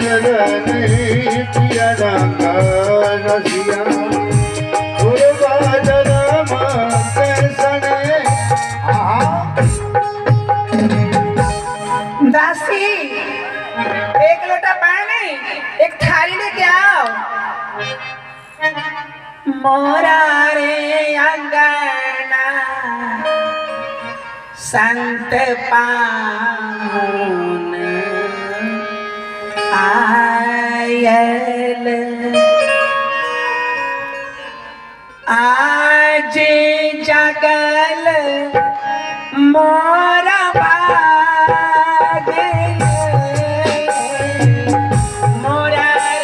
रजनी पिया रंग रसिया पूर्व जन्म के सने। दासी, एक लोटा पानी, एक थाली लेके आओ। मोरा रे अंगना संत पाहुन आयल, आज जगल मोरा भाग, मोरा रे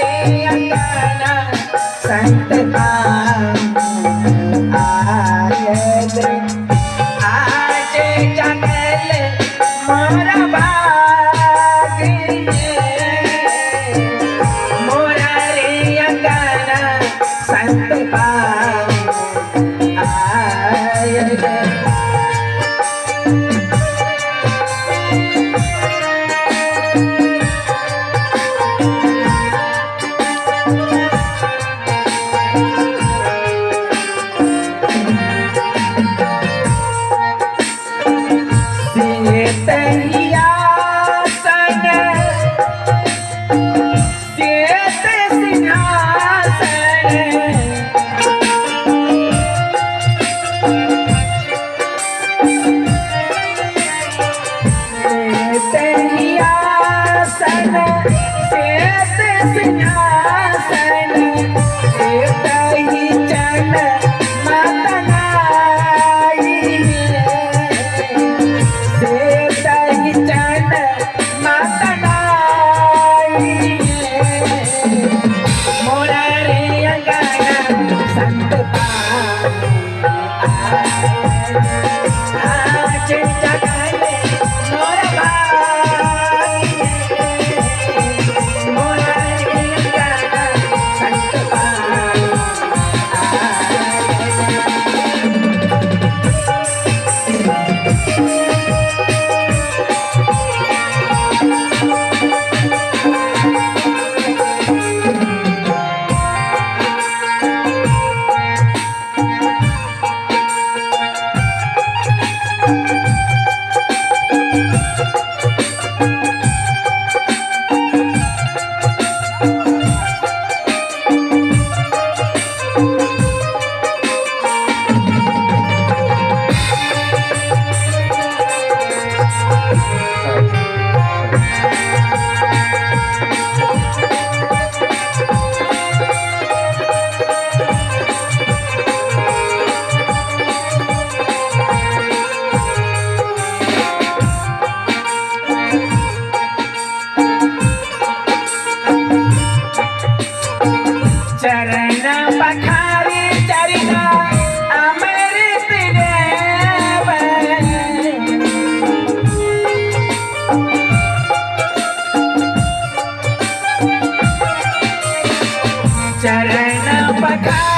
अंगना संत पाहुन आयल, आज जगल मोरा भाग, मोरा रे अंगना संत पाहुन आयल। सीतहियासन सीत सिंहासन, सीतहियासन सीत सिंहासन, सीतहि चन मतनाई, सीतहि चन मतनाई, मोरा रे अंगना संत पाहुन आज जगल मोरा भाग, मोरा रे अंगना संत पाहुन आयल। चरण पखारी चरना अमृत देव, चरण पखारी